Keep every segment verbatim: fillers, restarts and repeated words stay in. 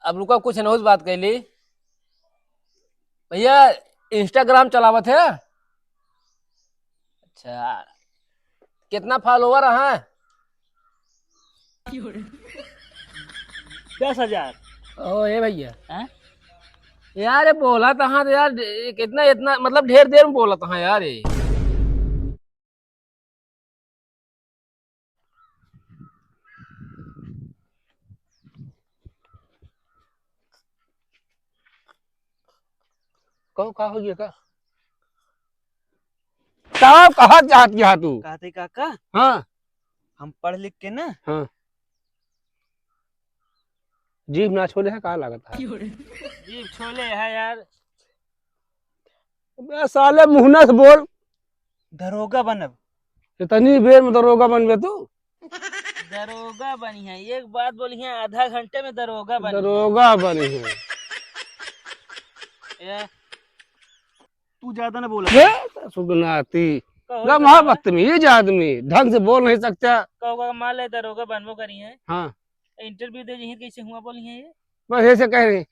अब रुका, कुछ नहुस बात कैली। भैया, Instagram चलावत है? अच्छा, कितना follower है? दस हजार। ओ, ए भैया। हैं? यार, ये बोला तहाँ तो यार, ये कितना, इतना, मतलब, ढेर देर में बोला तहाँ यार, ये। कहो, का हो गया का? का कहा चाहत गया तू? कहते काका, हाँ। हम पढ़ लिख के ना, हाँ। जीभ ना छोले है, का लागत है? जीभ छोले है यार। बे साले, मुँह ना से बोल। दरोगा बनब। इतनी बेर में दरोगा बनबे तू? दरोगा बनी है, एक बात बोली है, आधा घंटे में दरोगा बनी है। दरोगा बनी है। ए, तू ज्यादा ना बोला। ये सुगनाती। कहो लम्हा ना। बदतमीज आदमी, ढंग से बोल नहीं सकता। कहो का मान ले दरोगा बनबो करी है। हाँ। Interview दे जही कैसे हुआ बोली है ये? बस ऐसे कह रहे।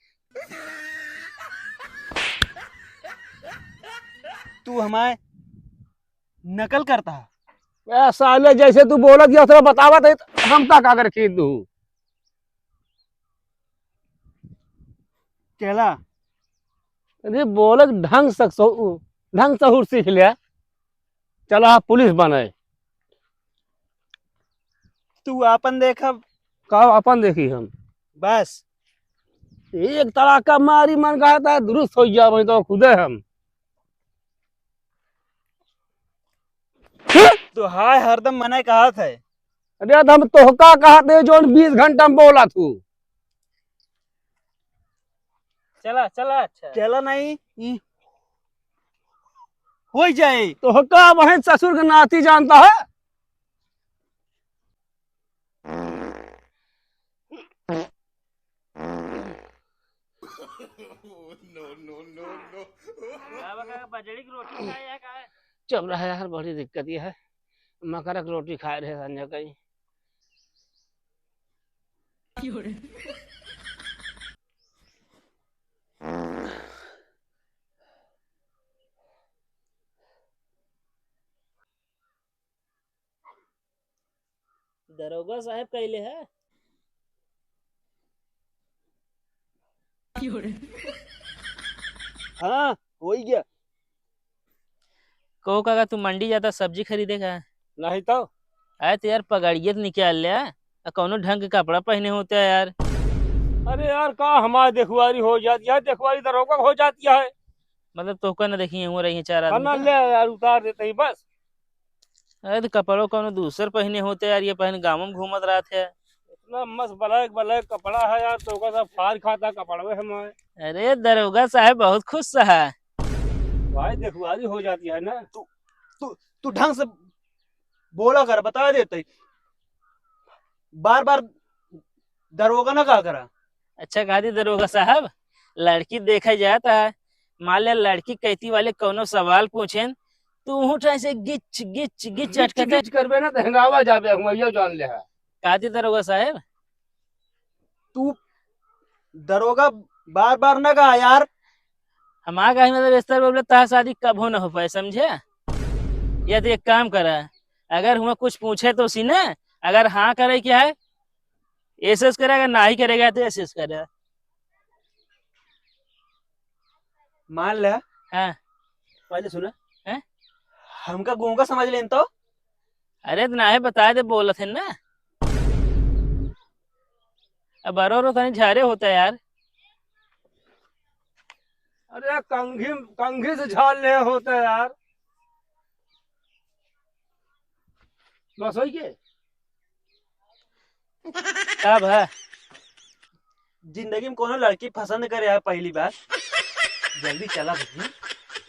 तू हमारे नकल करता है। ए साले, जैसे तू बोलत गया, उतना बतावत है, हम का, का कर खींच दूँ? चला। अरे बोलक ढंग से, सहू-, ढंग सहूर सीख ले। चला पुलिस बने। तू आपन देखब। का आपन देखी हम? बस। एक तड़ाका मारी मन कहता है, दुरुस्त हो गया, वही तो खुदे हम। तो हाय हरदम मने कहत है। अरे, तो हम तोहका कहत है, जोन बीस घंटा में बोलत हूँ। चला, चला, अच्छा। चला नहीं, ई होई जाए। तोहका बहन ससुर के नाती जानता है? No, no, no, no। का बा, का बजड़ी की रोटी खाए है का? चुप रहा यार, बड़ी दिक्कत ये है। मकरक रोटी खाए रहे संजय कहीं। दरोगा साहब कैले है। हाँ, हो ही गया। कहो काका, तू मंडी जाता सब्जी खरीदे का? नहीं तो। अरे तो यार, पगड़िए तो निकाल ले, आ कौनो ढंग के कपड़ा पहने होते है यार। अरे यार, का हमारे देखुआरी हो जाती है, देखुआरी दरोगा हो जाती है। मतलब तोहका न देखी, हुआ रही है चार आदमी खाना का। ले यार, उतार देते ही बस। अरे तो कपड़ो कौनो दूसर पहने होते यार, ये पहन गाँव में घूमत रहत है। इतना मस्त black black कपड़ा है यार, तोहका सब फाड़ खाता कपड़वे हमारे। अरे दरोगा साहब बहुत खुश है। भाई देखुआरी हो जाती है ना। तू, तू, तू ढंग से बोला कर, बता देते। बार बार दरोगा ना कहा करा। अच्छा कहा दी दरोगा साहब, लड़की देखा जाता है, मान ले लड़की कहती वाले कौनो सवाल पूछेन, तू उठा ऐसे गिच गिच गिच गिच अटकते। गिच करबे ना तो हेंगावा जाबे, हम यो जान ले है। कहा दी दरोगा साहब, तू दरोगा बार बार ना कहा यार। हमार गाड़ी में तो बेस्तर बोले, तहार शादी कबो ना हो पाए, समझे? या तो एक काम करा, अगर हुआ कुछ पूछे तो सी ना, अगर हाँ करे क्या है, एस एस करे, अगर नाही करेगा तो एस एस करे। मान ले। हाँ। पहले सुना। हैं? हमका गूंगा समझ लेन तो। अरे तो नाहे बताए दे, बोलत है ना। अब बारो रो तनी झारे होता है यार। अरे कंघी, कंघी से झाड़ ले होता है यार। बस होई के? का भा? जिंदगी में कोनो लड़की पसंद करे है पहली बार। जल्दी चला भैया।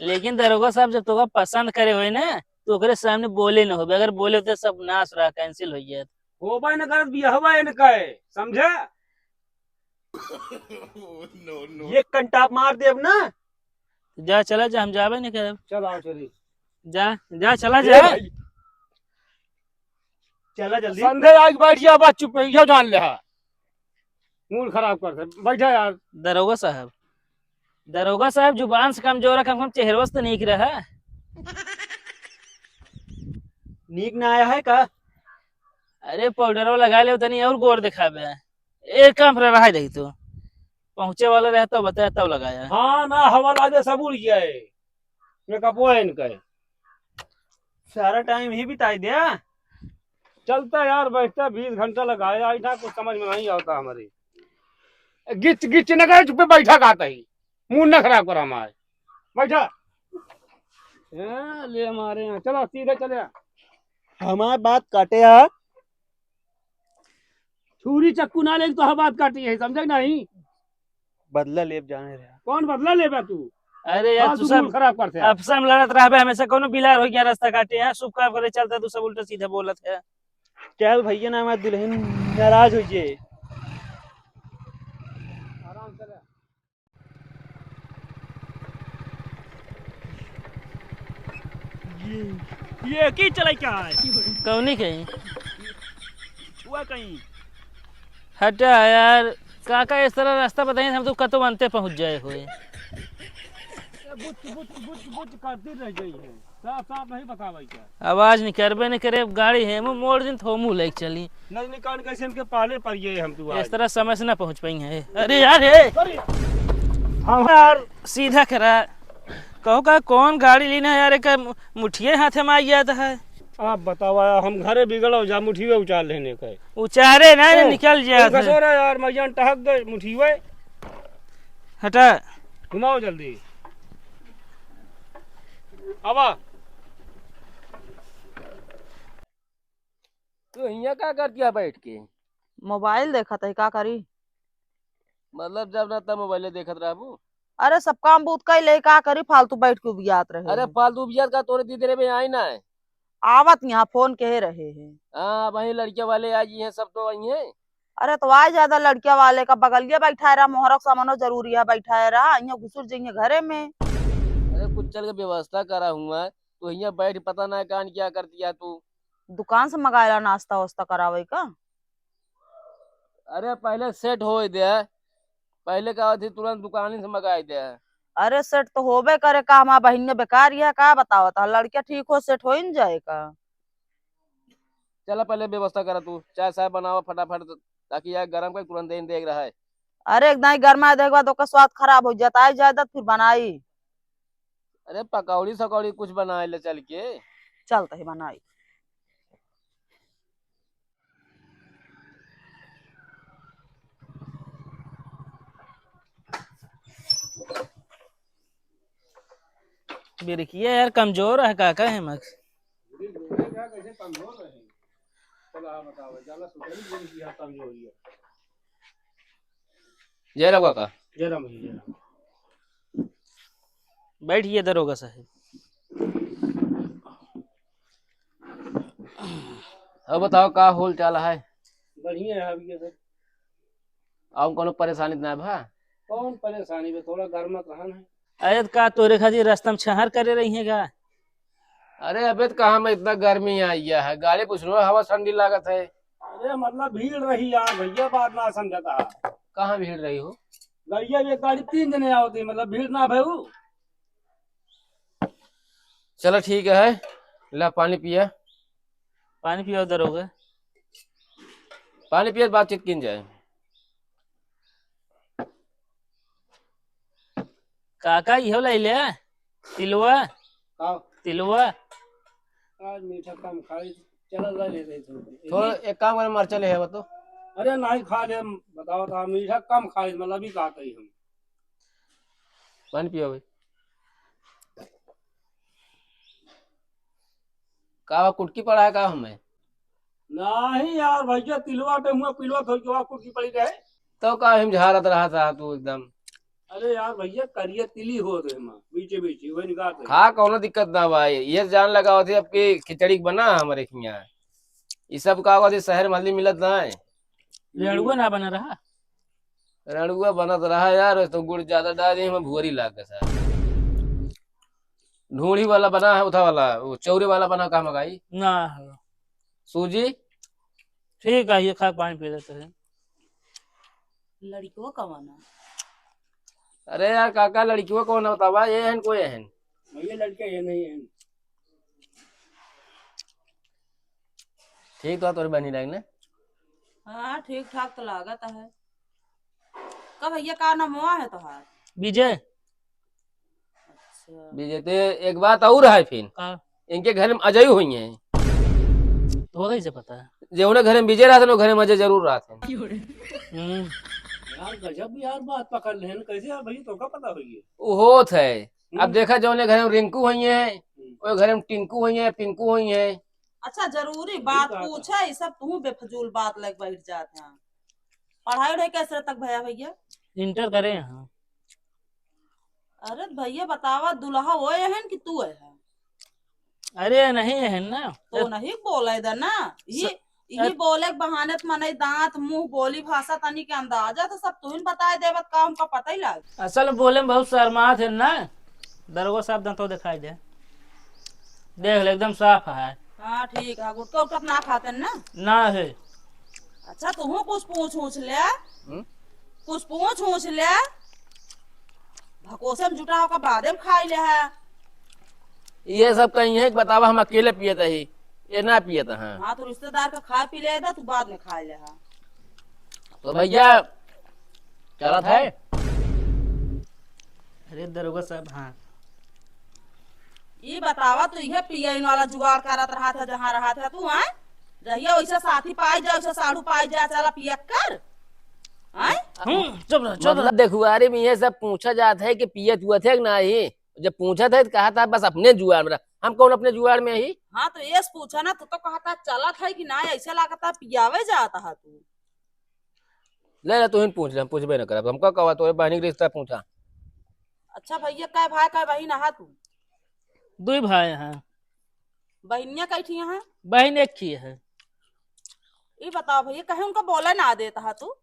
लेकिन दरोगा साहब, जब तोका पसंद करे होए ना, तो ओकरे सामने बोले न होबे। अगर बोले तो सब नाश रहा, cancel हो जाए। होबे न करत बियाहवा इनका है, समझे? ये कंटाप मार देब ना। जा, चला जा, हम जाबे नहीं करब। चल आओ, चली। जा, जा, चला ए जा। भाई। चला जल्दी। संधे आके बैठ गया, बस चुप, यो जान ले हा। मूड खराब करते। बैठा यार। दरोगा साहब, दरोगा साहब, जुबान से कमजोर है, कम से कम चेहरवा से तो नीक रहा। नीक ना आया है का? अरे, पाउडरवा लगा ले, तनी और गोर दिखावे। एक काम पर रहा दही तो, पहुँचे वाला रहे तो बताया, तब लगाया। हाँ ना, हवा लागे सब उड़ जाए। मेकअपवा इनका है। सारा टाइम ही बिताई दे। चलता यार, बैठता बीस घंटा लगाया, ऐसा कुछ समझ में नहीं आता हमारे। गिच गिच न करे, चुप्पे बैठा कहता ही, मूड न खराब करा हमारे। बैठा। ए, ले हमारे यहाँ, चलो सीधे चले। हमारे बात काटे है। छुरी चक्कू ना ले तो हम बात काटी है, समझे नहीं? बदला लेब जाने रहे। कौन बदला लेबा तू? अरे यार, फालतू तू सब मूड खराब करते हैं। आपस में लड़त रहबे हमेशा, कोनो बिलार हो गया रास्ता काटे हैं, शुभ काम करे चलता तू सब उल्टा सीधा बोलत है। चल भैया ना, हमार दुल्हन नाराज हो जाए। आराम से ले। ये, ये की चलाई क्या है? कौनी कहीं? छुआ कहीं। हटा यार, काका इस तरह रास्ता बताइए, हम तो कतो अंते पहुँच जाए हुए। बुच, बुच, बुच, बुच करती रह गई है। साफ, साफ नहीं बतावे क्या? आवाज निकरबे नहीं करे, अब गाड़ी हेमू मोड़ दिन तो हेमू लेके चली। नहीं, नहीं, कान कैसे इनके पाले पर ये हम तू इस आज। तरह समय से ना पहुँच पाई है। अरे यार, हे। अरे। हाँ यार। सीधा करा। कहो का कौन गाड़ी लेना है यार, एक मु-, मुठिए हाथे में आ गया था है। आप बतावा, हम घरे बिगड़ो जा, मुठिए उचार लेने का। उचारे ना, ओ, निकल जात है। घसोरा यार, मैं जान टहक गए, मुठिए। हटा। घुमाओ जल्दी। आवा। तू हियाँ का करतिया बैठ के? मोबाइल देखत है, का करी? मतलब जब ना तब मोबाइले देखत रहबू? अरे सब काम बूत कइ ले, का करी, फालतू बैठ के उबियात रहे। अरे फालतू उबियात का, तोरे दीदी रे में आई ना है। आवत यहाँ फोन कहे रहे हैं। हाँ, वही लड़किया वाले आज ये सब तो आई हैं। अरे तो आए ज्यादा लड़किया वाले का बगलिया बैठाए रहा, मोहरक सामानो जरूरी है, बैठाए रहा, यहाँ घुसुर जाइए घरे में। अरे कुछ चल के व्यवस्था करा हुआ, तू यहाँ बैठ, पता ना कान क्या करतिया तू। दुकान से मंगाएला नाश्ता वास्ता करावे का? अरे पहले सेट होए दे, पहले का थी तुरंत दुकान से मंगाए दे। अरे सेट तो होबे करे का, हमार बहिनिया बेकार यह का बतावत है, लड़किया ठीक हो सेट हो न जाए का? चला पहले व्यवस्था करा तू, चाय साय बनावा फटाफट, ताकि यार गरम का तुरंत देन देख रहा है। अरे एक दाई गरमा देख बाद ओकर स्वाद खराब हो जाता, आई जाए तो फिर बनाई। अरे पकौड़ी सकौड़ी कुछ बनाए ले चल के। चलत ही बनाई। बिरकिया यार कमजोर है, का कहे मक? जय राम काका। जय राम जी, जय राम। बैठिए दरोगा साहब। अब बताओ का हाल चाल है? बढ़िया है भैया सर। अब कोनो परेशानी तो ना भा? कौन परेशानी बे, थोड़ा गर्मत रहन है। अरे तो का तोरे खातिर रास्ता में छहर करे रही है का? अरे अबे तो कहाँ में इतना गर्मी आई है, गाड़ी पूछ लो, हवा ठंडी लागत है। अरे मतलब भीड़ रही यार भैया, बात ना समझता। कहाँ भीड़ रही हो? गड़िया में गाड़ी तीन जने आवत है, मतलब भीड़ ना भयू। चलो ठीक है, ला पानी पिया। पानी पिया उधर हो गए। पानी पिया, बातचीत किन जाए। काका इहो ले ले तिलवा। का? तिलवा। आज मीठा कम खाई, चला ला ले रही थोड़ी। थोड़ा एक काम करे, मरचा ले है वो तो। अरे नहीं खा ले, बताओ तो मीठा कम खाई, मतलब भी कहते ही हम। पानी पियो भाई। का हुआ, कुटकी पड़ा है का हमें? नहीं यार भैया, तिलवा पे हुआ पिलवा थोड़ी जो कुटकी पड़ी रहे। तो का हम झारत रहा था तू एकदम। अरे यार भैया, करिया तिली हो रहे माँ, बीचे बीचे, वही निकाल रहे। खा, कौनो दिक्कत ना भाई, ये जान लगाओ थे अब की खिचड़ी बना हमारे यहाँ। ये सब का होती शहर में हल्दी मिलत ना है। लड़ुआ ना बना रहा। रड़ुआ बनत रहा यार, तो गुड़ ज्यादा डाल दी, हमें भुअरी लाग गया साहब। ढूंढी वाला बना है, उठा वाला, वो चौरे वाला बना, कहाँ मंगाई? ना है। सूजी? ठीक है, ये खा के पानी पी लेते हैं। लड़िकवा कवन है? अरे यार काका, लड़िकवा कवन है बतावा, ये हन कोई हन? भैया लड़का ये नहीं है। ठीक तो तोरी बनी लाग ने। हाँ, ठीक ठाक तो लागत है। का भैया, का नाम हुआ है तोहार? विजय। अच्छा। विजय, ते एक बात और है फिर। का? इनके घर में अजय हुई है। तो कैसे पता है? जे उन्हें घर में विजय रहते ना, घर में अजय जरूर रहते हैं। हम्म। यार गजब यार बात पकड़ लेन, कैसे यार भैया, तोका पता होई है? वो होत है। अब हम्म। देखा, जौने घर में रिंकू हुई है, हम्म। वो घर में टिंकू हुई है, पिंकू हुई है। अच्छा, जरूरी बात पूछा, ये सब तू बेफजूल बात लग बैठ जात है। पढ़ाई उढ़ाई कैसे तक भया भैया? इंटर करे हैं। अरे भैया बतावा, दुल्हा वो है कि तू है? अरे नहीं है ना। तो नहीं बोले दे ना, ये स-, यही अ- बोले के बहाने त मनई दांत, मुंह, बोली, भाषा तनी के अंदाजा तो सब तू ही बताए देबत का, हमका पता ही लाग। असल में बोले में बहुत शर्मात है ना, दरोगा साहब दांतों दिखाई दे, देख ले एकदम साफ है। हाँ ठीक है, गुटखा उटखा ना खाते ना? ना है। अच्छा, तू कुछ पूछ, पूछ ले। हम्म? कुछ पूछ, पूछ ले। भकोसे में जुटा होकर बादे में खाई ले है। ये सब कहीं है कि बतावा, हम अकेले पियत ही, ये ना पियत हैं। हाँ, तो रिश्तेदार का खा पी ले था, तू बाद में खा ले है। तो भैया, चलत है? अरे दरोगा साहब, हाँ। ई बतावा, तू इहे पियन वाला जुगाड़ करत रहत है, जहाँ रहत है तू, आय? जहिया वैसे साथी पाई जा, वैसे साढ़ू पाई जा, चला पियक्कर, आय? हम्म, चुप रह, चुप रह। मतलब, देखुआरी में ये सब पूछा जात है कि पियत हुआ थे कि नहीं? जब पूछत है तो कहा था, "बस अपने जुआर में रह।" हम कौन अपने जुआर में ही? हाँ, तो ये पूछा ना, तू तो कहा था, "चलत है कि ना?" ऐसे लागत है, पियावे जाता है तू। ले, ले, तू ही पूछ ले, हम पूछबे न करब। हमका कहवा तोरे बहनी के रिश्ता पूछा। अच्छा भैया, कै भाई, कै बहिन आहा तू? दुई भाई हैं। बहिनिया कै ठी हैं? बहिन एक ही है। ई बताओ भैया, कहे उनको बोले ना देता हा तू?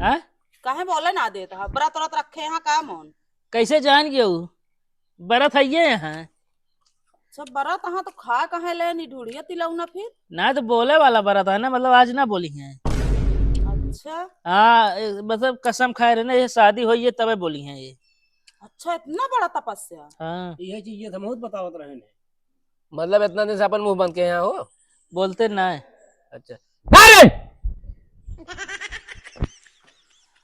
हैं? कहे बोले ना देता हा? व्रत व्रत रखे हैं का मन? कैसे जान गयो? बरत है ये हैं। अच्छा, बरत हाँ तो खा कहे ले नी ढूढ़िया तिलौना फिर? ना तो बोले वाला बरत है ना, मतलब आज ना बोली हैं। अच्छा। हाँ, ए, मतलब कसम खाए रहे ना, ये शादी होई है तबे बोली हैं ये। अच्छा, इतना बड़ा तपस्या? हाँ। ये चीज ये समूह बतावत रहे ने। मतलब इतना दिन से अपन मुंह बंद के यहाँ हो? बोलते ना है। अच्छा। अरे!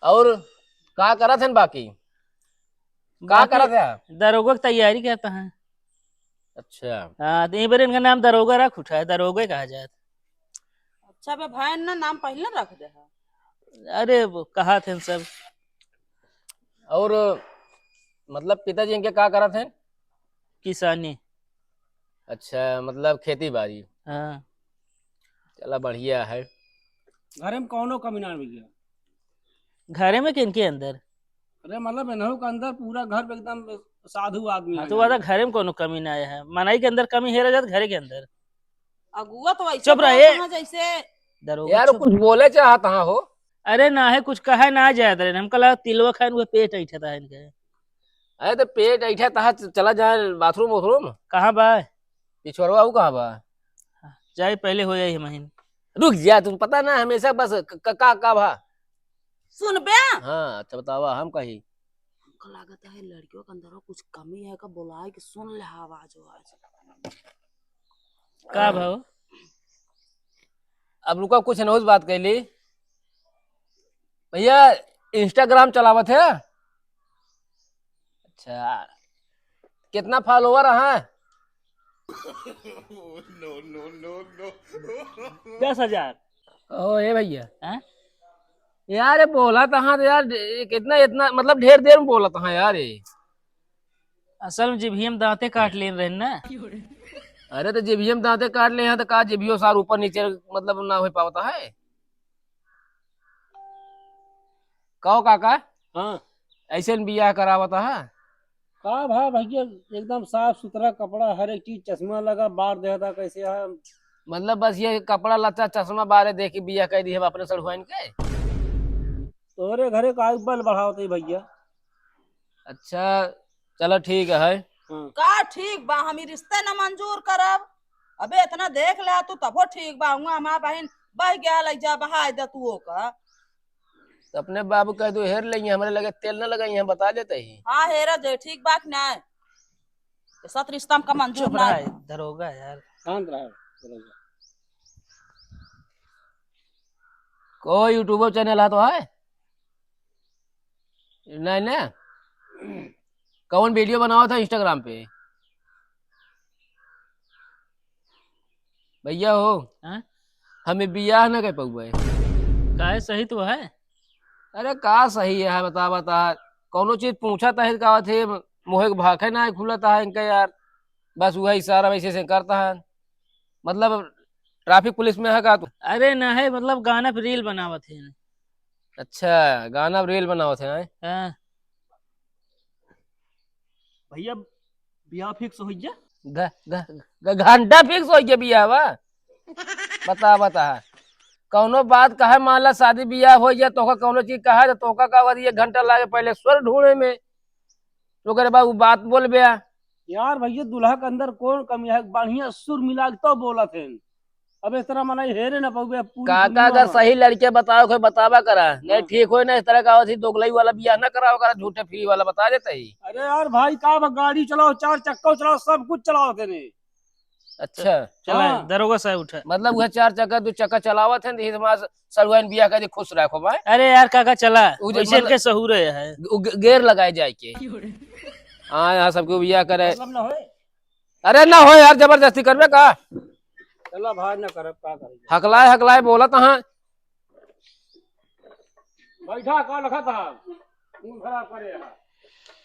और का करत हैं बाकी? का बाकी करत है? दरोगा की तैयारी करता है। अच्छा। हाँ, तो ये बार इनका नाम दरोगा रख उठा है, दरोगा कहा जाए। अच्छा बे भाई, ना नाम पहले रख दे है। अरे वो कहा थे सब। और मतलब पिताजी इनके का करत हैं? किसानी। अच्छा, मतलब खेती बाड़ी। हाँ। चला बढ़िया है। घरे में कौनो कमी ना भैया। घरे में किनके अंदर? अरे मतलब इन्हों के अंदर पूरा घर पे एकदम साधु आदमी हाँ, है तो ना। वादा घरे में कौनो कमी ना है, मनई के अंदर कमी हेरा जात घरे के अंदर। अगुआ तो ऐसे चुप रहे। बोलत हैं जैसे दरोगा यार चुप। कुछ बोले चाहत हाँ हो। अरे ना है, कुछ कहे ना जात रहे, हमका लगा तिलवा खाए उहे पेट ऐठा था इनके। अरे तो पेट ऐठा तहा च-, चला जाए बाथरूम वाथरूम। कहाँ बा? पिछोरवा ऊ कहाँ बा? जाए पहले हो जाए महीन। रुक जा, तुम पता ना हमेशा बस क-, क-, का, का भा? सुन बे। हाँ, अच्छा बतावा, हम कही। हमको लागत है लड़कियों के अंदर कुछ कमी है का, बुलाए के सुन ले आवाज वाज। का भाव? अब रुका, कुछ नहुस बात कैली। भैया, Instagram चलावत है? अच्छा, कितना follower है? No, no, no, no। दस हजार। ओ, ए भैया। हैं? यार, ये बोला तहाँ तो यार, ये कितना, इतना, मतलब, ढेर देर में बोला तहाँ यार, ये। असल में जिभिया में दांते काट लेन रहे ना। अरे, तो जिभिया में दांते काट ले हैं, तो का जिभियो सार ऊपर नीचे, मतलब, ना हो पावता है? कहो काका। हाँ। ऐसे न बियाह करावता है? का भा भैया, एकदम साफ सुथरा कपड़ा, हर एक चीज, चश्मा लगा, बार देता कैसे है? मतलब बस ये कपड़ा लत्ता चश्मा बारे देखी बियाह कर दी हम अपने सड़ुआइन के। तोरे घरे का आयु बल बढ़ावत है भैया। अच्छा, चलो ठीक है। हाँ। का ठीक बा, हम ई रिश्ते न मंजूर करब। अबे इतना देख ले तू तबो ठीक बा, हुआ हमार बहिन बह गया लग जा बहाय दे तू ओका। तो अपने बाबू कह दो, हेर लेंगे, हमरे लगे तेल न लगाई, हम बता देते ही। हाँ, हेरा दे, ठीक बात ना है। ये सत रिश्ता हमका मंजूर चुप ना रहा है। है, दरोगा यार। शांत रहा, दरोगा। कोई YouTube चैनल है तो है? नहीं ना। कौन वीडियो बनावा था Instagram पे? भैया हो, हाँ? हमें बियाह ना कर पउबे। काहे, सही तो है? अरे का सही है, बता, बता। कौनो चीज पूछा था, का थे, मुँहे के भाखे ना खुलता है इनका यार। बस वह इशारा वैसे से करता है। मतलब ट्रैफिक पुलिस में है का तू? अरे ना है, मतलब गाना पे रील बनावत है। अच्छा, गाना पे रील बनावत है, हैं? हाँ। भैया, बियाह फिक्स हो गया? घ-, घ-, घ-, घंटा फिक्स हो गया बियाह बा। बता, बता। कौनो बात कहे, मान ला शादी बियाह हो गया, तोका कौनो चीज कहा, तो तोका का बात, एक घंटा लागे पहले स्वर ढूंढे में, ओकरे बाद उ बात बोल बे। यार भैया, दुल्हा के अंदर कौन कमी है? बढ़िया सुर मिला के तो बोलत हैं। अब इस तरह मनाई हेरे ना पउबे, अब पूरी काका, दुनिया अगर में। सही लड़के बताओ, कोई बतावा करा, नहीं हाँ। ठीक होए ना, इस तरह का होत ही, दोगलई वाला बियाह ना करावा करा, झूठे फ्री वाला बता देते ही। अरे यार भाई, का बा, गाड़ी चलाओ, चार चक्का चलाओ, सब कुछ चलाओ तेने। अच्छा। चला, हाँ। दरोगा साहब उठा। मतलब वह चार चक्का, दो चक्का चलावत हैं, तो ये हमारा सड़ुआइन बियाह कर दे, खुश रखो भाई। अरे यार काका, चला, उ जे वैसे मतलब इनके सहूर है। उ गे-, गेयर लगाए जाए के। हाँ, यहाँ सबके बियाह करे। मतलब ना होए। अरे ना हो यार, जबरदस्ती करबे का? चला भाई, ना करब, का करब? हकलाए हकलाए बोलत हाँ। बैठा, का लखत हा? खून खराब करे हा।